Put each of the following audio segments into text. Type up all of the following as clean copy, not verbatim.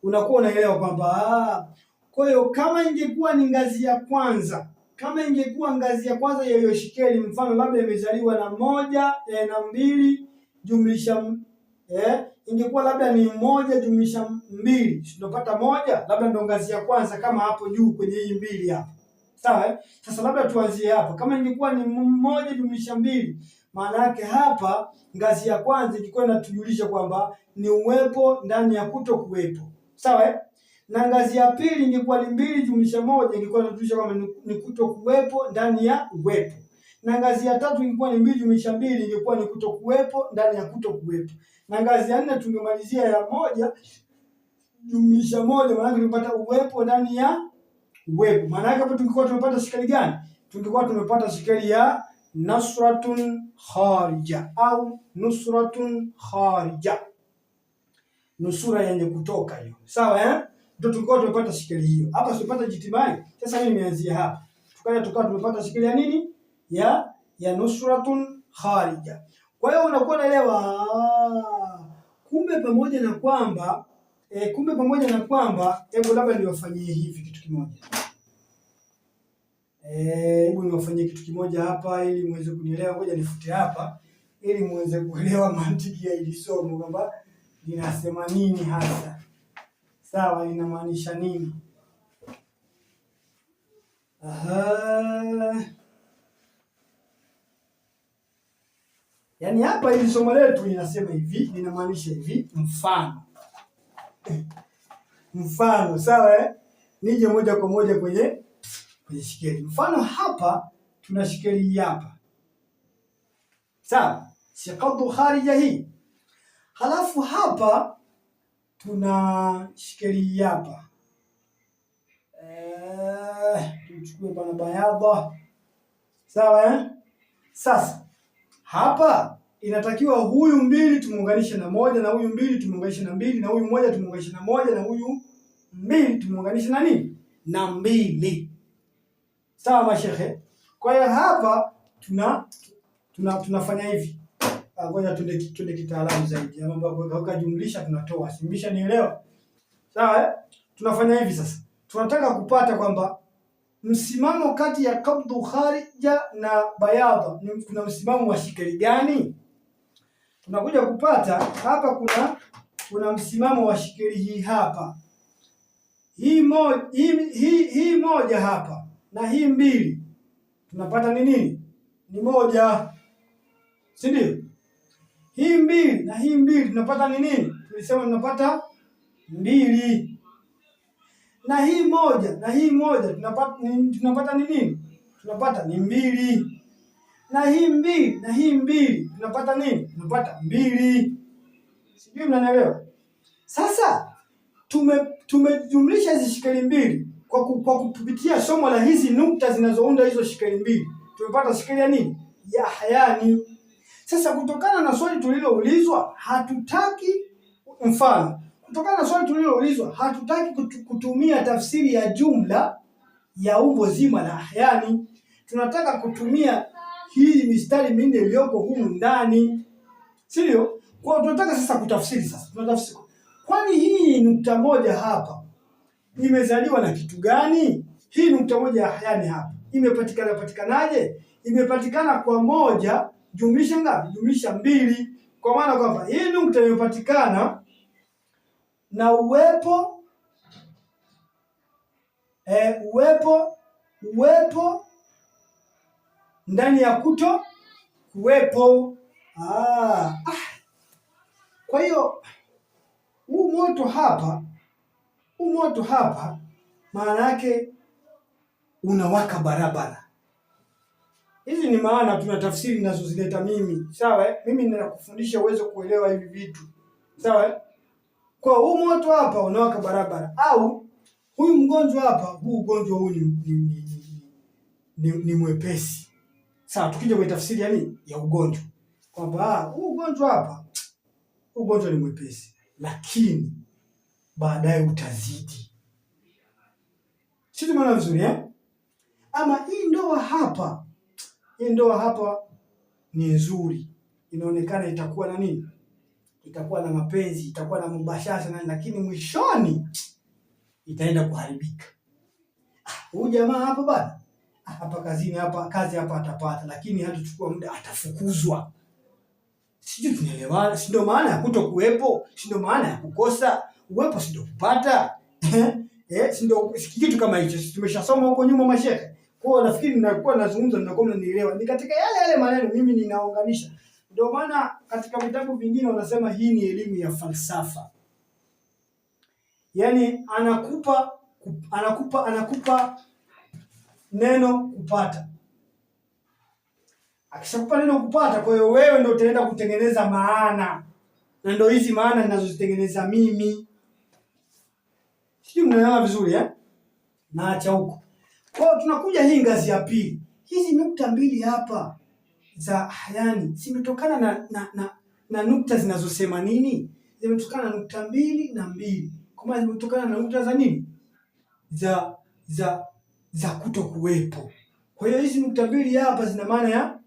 Unakuwa unaelewa kwamba kwa hiyo kama ingekuwa ni ngazi ya kwanza, kama ingekuwa ngazi ya kwanza ya hiyo shikeli, mfano labda imezaliwa na moja na mbili jumlisha ingekuwa labda ni moja jumlisha mbili, tunapata moja, labda ndo ngazi ya kwanza kama hapo juu kwenye hii mbili hapo. Sawa eh? Sasa labda tuanzie hapa. Kama ingekuwa ni moja jumlisha mbili, maana yake hapa ngazi ya kwanza ilikuwa inatujulisha kwamba ni uwepo ndani ya kuto kuwepo. Sawa eh? Na ngazi ya pili ingekuwa ni mbili jumlisha moja, ingekuwa inatujulisha kwamba ni kuto kuwepo ndani ya uwepo. Na ngazi ya tatu ingekuwa ni mbili jumlisha mbili, ingekuwa ni kuto kuwepo ndani ya kuto kuwepo. Na ngazi ya nne tungemalizia ya moja jumlisha moja, maana yake tungepata uwepo ndani ya uwepo. Maana yake hapo tungekuwa tumepata shikali gani? Tungekuwa tumepata shikali ya nasratun kharija au nusratun kharija, nusura yenye kutoka hiyo. Sawa eh? Ndio tulikuwa tumepata shikali hiyo. Hapa tumepata jitimai. Sasa mimi nimeanzia hapa. Tukaja tukawa tumepata shikali ya nini? Ya nusratun kharija. Kwa hiyo unakuwa unaelewa, kumbe pamoja na kwamba kumbe pamoja na kwamba, hebu labda niwafanyie hivi kitu kimoja. Hebu niwafanyie kitu kimoja hapa ili muweze kunielewa. Ngoja nifute hapa ili muweze kuelewa mantiki ya hili somo kwamba linasema nini hasa. Sawa, linamaanisha nini? Aha. Yaani hapa hili somo letu linasema hivi, linamaanisha hivi, mfano. Mfano, sawa eh? Nije moja kwa moja kwenye shikeli. Mfano hapa tuna shikeli hii hapa. Sawa? Si qaddu kharija hii. Halafu hapa tuna shikeli hii hapa. Tuchukue bana bayadha. Sawa eh? Sasa hapa inatakiwa huyu mbili tumuunganishe na moja na huyu mbili tumuunganishe na mbili na huyu moja tumuunganishe na moja na huyu mbili tumuunganishe na nini? Na mbili. Sawa mashehe? Kwa hiyo hapa tunafanya hivi. Ngoja tuende kitaalamu zaidi. Mambo ya kujumlisha tunatoa. Simmisha nielewa. Sawa eh? Tunafanya hivi sasa. Tunataka kupata kwamba msimamo kati ya qabdu kharija na bayadha kuna msimamo wa shikeli gani? Tunakuja kupata hapa kuna msimamo wa shikeli hii hapa. Hii moja hapa na hii mbili tunapata ni nini? Ni moja, si ndio? Hii mbili na hii mbili tunapata ni nini? Tulisema tunapata mbili. Na hii moja na hii moja tunapata ni nini? Tunapata ni mbili. Na hii mbili na hii mbili tunapata nini? Tunapata mbili. Sijui mnanielewa? Sasa tumejumlisha hizi shikeli mbili kwa kupitia somo la hizi nukta zinazounda hizo shikeli mbili tumepata shikeli ya nini? Ya hayani. Sasa kutokana na swali tuliloulizwa, hatutaki mfano, kutokana na swali tuliloulizwa hatutaki kutumia tafsiri ya jumla ya umbo zima la ahyani. Tunataka kutumia hii mistari minne iliyoko humu ndani, sio? Kwa tunataka sasa kutafsiri, sasa tunatafsiri, kwani hii nukta moja hapa imezaliwa na kitu gani? Hii nukta moja ya ahyani hapa imepatikana patikanaje? Imepatikana kwa moja jumlisha ngapi? Jumlisha mbili. Kwa maana kwamba hii nukta imepatikana na uwepo uwepo ndani ya kuto kuwepo. Kwa hiyo huu moto hapa, huu moto hapa maana yake unawaka barabara. Hizi ni maana tuna tafsiri ninazozileta mimi, sawa eh? Mimi ninakufundisha uweze kuelewa hivi vitu, sawa eh? Kwa huu moto hapa unawaka barabara, au huyu mgonjwa hapa, huu ugonjwa huu ni mwepesi. Sawa, tukija kwenye tafsiri yani ya ugonjwa kwamba huu ugonjwa hapa, huu ugonjwa ni mwepesi, lakini baadaye utazidi. Si tumeona vizuri eh? Ama hii ndoa hapa, hii ndoa hapa ni nzuri, inaonekana itakuwa na nini, itakuwa na mapenzi, itakuwa na mubashasha na, lakini mwishoni itaenda kuharibika. Huyu jamaa hapa bana, hapa kazini hapa kazi hapa atapata, lakini hatachukua muda atafukuzwa. Sijui tunaelewana? Si ndio maana ya kutokuwepo? Si ndio maana ya kukosa uwepo? Si ndio kupata? Si ndio kitu kama hicho? Tumeshasoma huko nyuma mashehe. Kwa hiyo nafikiri ninakuwa nazungumza, mnakuwa mnanielewa. Ni katika yale yale maneno mimi ninaunganisha. Ndio maana katika vitabu vingine wanasema hii ni elimu ya falsafa. Yaani anakupa neno kupata. Akishakupa neno kupata, kwa hiyo wewe ndio utaenda kutengeneza maana, na ndio hizi maana ninazozitengeneza mimi. Sijui mnaelewa vizuri eh? Naacha huko. Kwa hiyo tunakuja hii ngazi ya pili. Hizi nukta mbili hapa za hayani zimetokana na nukta zinazosema nini? Zimetokana na nukta mbili na mbili, kwa maana zimetokana na nukta za nini? Za za za kutokuwepo. Kwa hiyo hizi nukta mbili hapa zina maana ya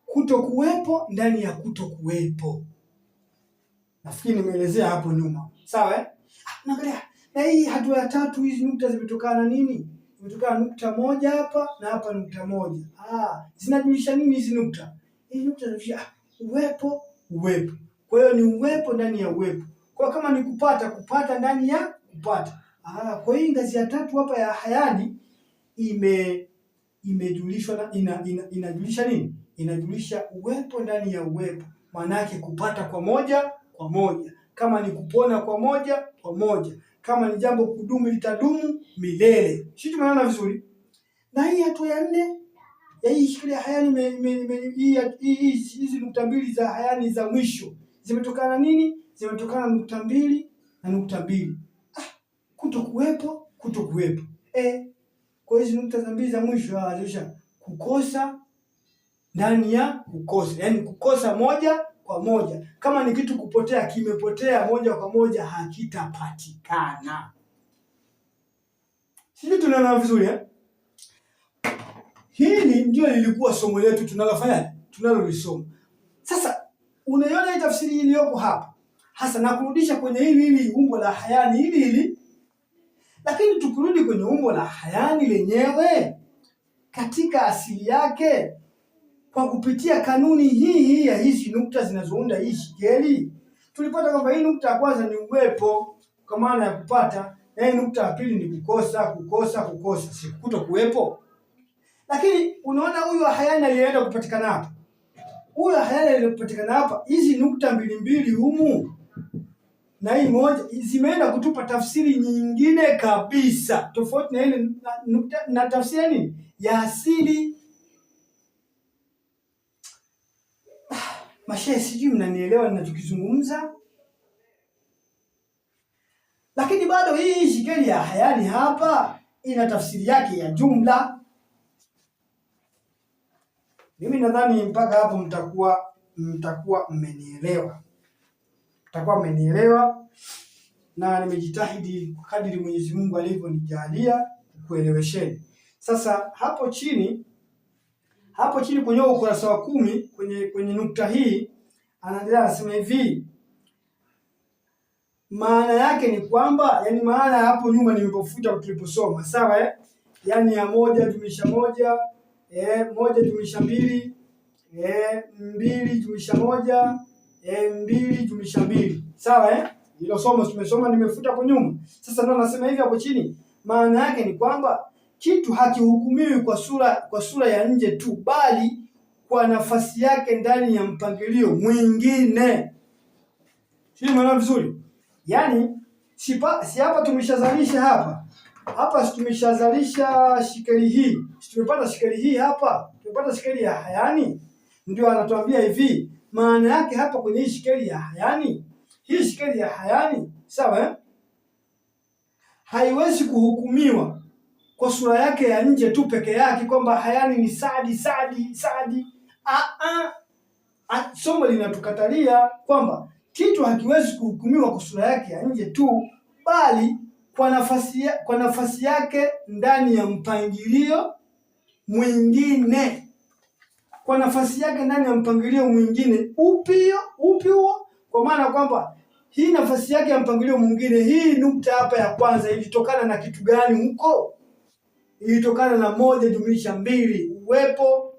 kutokuwepo ndani ya kutokuwepo. Nafikiri nimeelezea hapo nyuma, sawa eh? Naangalia na hii hatua ya tatu, hizi nukta zimetokana na nini? Zimetokana nukta moja hapa na hapa nukta moja. Zinajulisha nini hizi nukta? Hizi nukta zinajulisha uwepo, uwepo. Kwa hiyo ni uwepo ndani ya uwepo. Kwa kama ni kupata, kupata ndani ya kupata. Kwa hiyo ngazi ya tatu hapa ya hayani imejulishwa na inajulisha nini? Inajulisha uwepo ndani ya uwepo. Maana yake kupata kwa moja kwa moja, kama ni kupona kwa moja kwa moja, kama ni jambo kudumu litadumu milele. Sisi tumeona vizuri. Na hii hatua ya nne ya hii shikilia hayani hizi nukta mbili za hayani za mwisho zimetokana na nini? Zimetokana na nukta mbili na nukta mbili. Kutokuwepo, kutokuwepo. Kwa hizi nukta za mbili za mwisho zinaonyesha kukosa ndani ya kukosa, yaani kukosa moja kwa moja. Kama ni kitu kupotea, kimepotea moja kwa moja, hakitapatikana. Sisi tunaona vizuri eh? Hili ndio lilikuwa somo letu tunalofanya, tunalolisoma. Sasa unaiona hii tafsiri iliyoko hapa hasa na kurudisha kwenye hili hili umbo la hayani hili hili, lakini tukirudi kwenye umbo la hayani lenyewe katika asili yake kwa kupitia kanuni hii hii ya hizi nukta zinazounda hii shikeli, tulipata kwamba hii nukta ya kwanza ni uwepo kwa maana ya kupata, na hii nukta ya pili ni kukosa, kukosa, kukosa, si kuto kuwepo. Lakini unaona huyu hayani aliyeenda kupatikana hapa, huyu hayani aliyepatikana hapa, hizi nukta mbili mbili humu na hii moja zimeenda kutupa tafsiri nyingine kabisa tofauti na ile nukta na tafsiri nini ya asili. Mashehe, sijui mnanielewa ninachokizungumza, lakini bado hii shikeli ya hayani hapa ina tafsiri yake ya jumla. Mimi nadhani mpaka hapo mtakuwa mmenielewa, mtakuwa mmenielewa na nimejitahidi kadiri Mwenyezi Mungu alivyonijalia kuelewesheni. Sasa hapo chini kwenye ukurasa wa 10 kwenye nukta hii anaendelea anasema hivi, maana yake ni kwamba, yani maana hapo nyuma nilipofuta tuliposoma, sawa eh? Yani ya moja jumlisha moja moja jumlisha mbili mbili jumlisha moja mbili jumlisha mbili, sawa eh? Hilo somo tumesoma, nimefuta hapo nyuma. Sasa ndio nasema hivi hapo chini, maana yake ni kwamba kitu hakihukumiwi kwa sura ya nje tu, bali kwa nafasi yake ndani ya mpangilio mwingine. Sio maana vizuri? Yaani si hapa tumeshazalisha hapa. Hapa tumeshazalisha shikeli hii. Tumepata shikeli hii hapa. Tumepata shikeli ya hayani. Ndio anatuambia hivi, maana yake hapa kwenye hii shikeli ya hayani, hii shikeli ya hayani, sawa eh? Haiwezi kuhukumiwa kwa sura yake ya nje tu peke yake kwamba hayani ni sadi sadi sadi. Somo linatukatalia kwamba kitu hakiwezi kuhukumiwa kwa sura yake ya nje tu, bali kwa nafasi yake ndani ya mpangilio mwingine, kwa nafasi yake ndani ya mpangilio mwingine. Upi huo? Kwa maana kwamba hii nafasi yake ya mpangilio mwingine, hii nukta hapa ya kwanza ilitokana na kitu gani huko? Ilitokana na moja jumlisha mbili, uwepo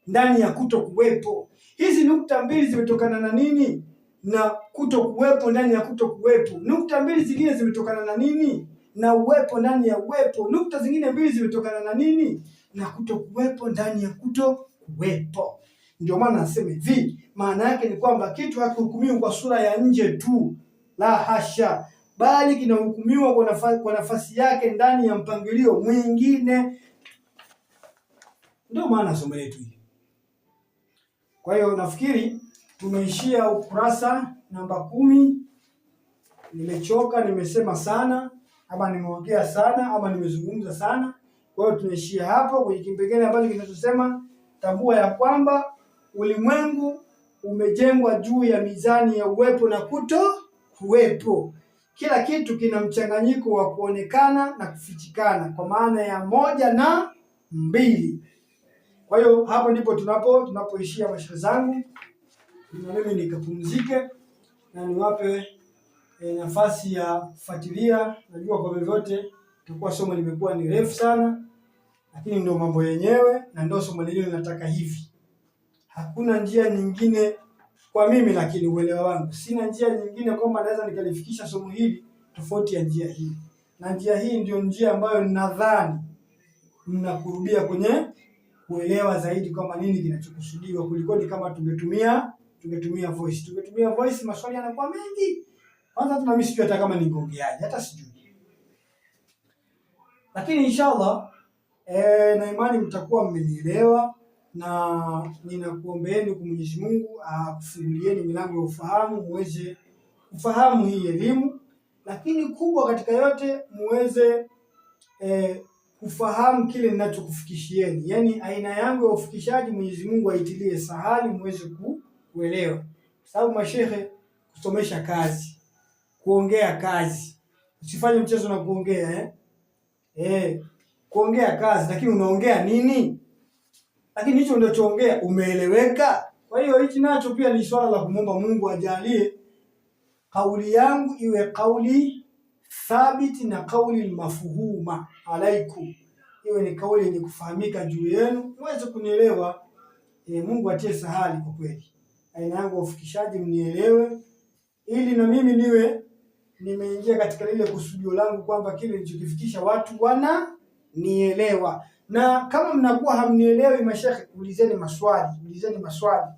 ndani ya kuto kuwepo. Hizi nukta mbili zimetokana na nini? Na kuto kuwepo ndani ya kuto kuwepo. Nukta mbili zingine zimetokana na nini? Na uwepo ndani ya uwepo. Nukta zingine mbili zimetokana na nini? Na kuto kuwepo ndani ya kuto kuwepo. Ndio maana nasema hivi, maana yake ni kwamba kitu hakihukumiwi kwa sura ya nje tu, la hasha, bali kinahukumiwa kwa nafasi yake ndani ya mpangilio mwingine. Ndio maana somo letu hili. Kwa hiyo nafikiri tumeishia ukurasa namba 10. Nimechoka, nimesema sana ama nimeongea sana ama nimezungumza sana. Kwa hiyo tunaishia hapo kwenye kipengele ambacho kinachosema tambua ya kwamba ulimwengu umejengwa juu ya mizani ya uwepo na kuto kuwepo. Kila kitu kina mchanganyiko wa kuonekana na kufichikana, kwa maana ya moja na mbili. Kwa hiyo hapo ndipo tunapoishia mashauri zangu, na mimi nikapumzike na niwape nafasi ya kufuatilia. Najua kwa vyovyote itakuwa somo limekuwa ni refu sana, lakini ndio mambo yenyewe na ndio somo lenyewe linataka hivi. Hakuna njia nyingine kwa mimi, lakini uelewa wangu, sina njia nyingine kwamba naweza nikalifikisha somo hili tofauti ya njia hii, na njia hii ndio njia ambayo nadhani mnakurubia kwenye kuelewa zaidi kwamba nini kinachokusudiwa kuliko ni kama tungetumia voice. Tungetumia voice, maswali yanakuwa mengi. Kwanza hata mimi sijui hata kama ningeongeaje, hata sijui. Lakini inshallah na imani mtakuwa mmenielewa na ninakuombeeni kwa Mwenyezi Mungu akufungulieni milango ya ufahamu muweze kufahamu hii elimu, lakini kubwa katika yote muweze kufahamu kile ninachokufikishieni, yaani aina yangu ya ufikishaji Mwenyezi Mungu aitilie sahali muweze kuelewa, kwa sababu mashehe kusomesha kazi, kuongea kazi. Usifanye mchezo na kuongea eh? Kuongea kazi, lakini unaongea nini? Lakini hicho unachoongea umeeleweka? Kwa hiyo hichi nacho pia ni swala la kumwomba Mungu ajalie kauli yangu iwe kauli thabiti na kauli mafuhuma alaikum, iwe ni kauli yenye kufahamika juu yenu, muweze kunielewa. Mungu atie sahali kwa kweli, aina yangu ya ufikishaji mnielewe, ili na mimi niwe nimeingia katika lile kusudio langu kwamba kile nilichokifikisha watu wananielewa. Na kama mnakuwa hamnielewi mashekhe, ulizeni maswali, ulizeni maswali.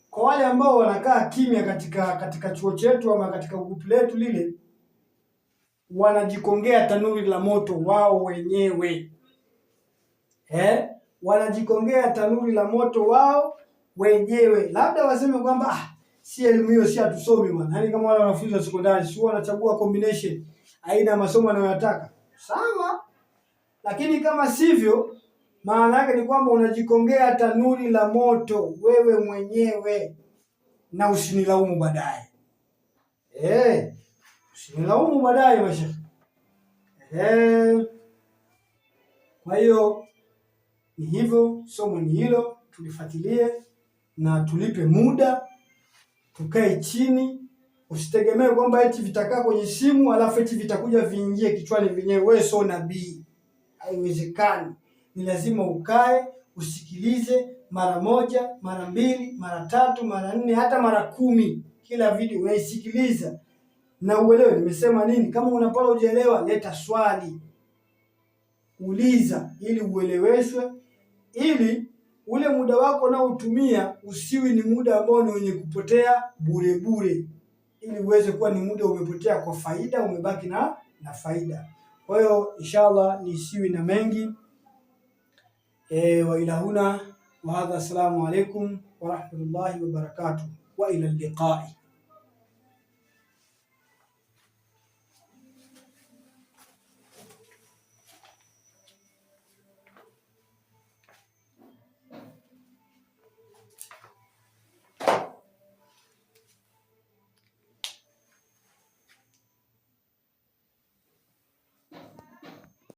Kwa wale ambao wanakaa kimya katika chuo chetu ama katika grupu letu lile, wanajikongea tanuri la moto wao wenyewe. Wanajikongea tanuri la moto wao wenyewe. Labda waseme kwamba si elimu hiyo, si hatusomi bwana. Yaani kama wale wanafunzi wa sekondari si wanachagua combination aina ya masomo wanayotaka. Sawa? Lakini kama sivyo, maana yake ni kwamba unajikongea tanuri la moto wewe mwenyewe na usinilaumu baadaye. Usinilaumu baadaye mashekhe. Kwa hiyo ni hivyo, somo ni hilo, tulifuatilie na tulipe muda, tukae chini. Usitegemee kwamba eti vitakaa kwenye simu alafu eti vitakuja viingie kichwani vyenyewe. Wewe sio nabii, haiwezekani. Ni lazima ukae usikilize mara moja, mara mbili, mara tatu, mara nne, hata mara 10, kila video unaisikiliza na uelewe nimesema nini. Kama unapala hujaelewa, leta swali, uliza ili ueleweshwe, ili ule muda wako unaotumia usiwi ni muda ambao ni wenye kupotea bure bure, ili uweze kuwa ni muda umepotea kwa faida, umebaki na faida. Kwa hiyo inshallah nisiwi na mengi wa ila huna wa hadha. Assalamu alaikum wa rahmatullahi wa barakatuh wa ila liqai.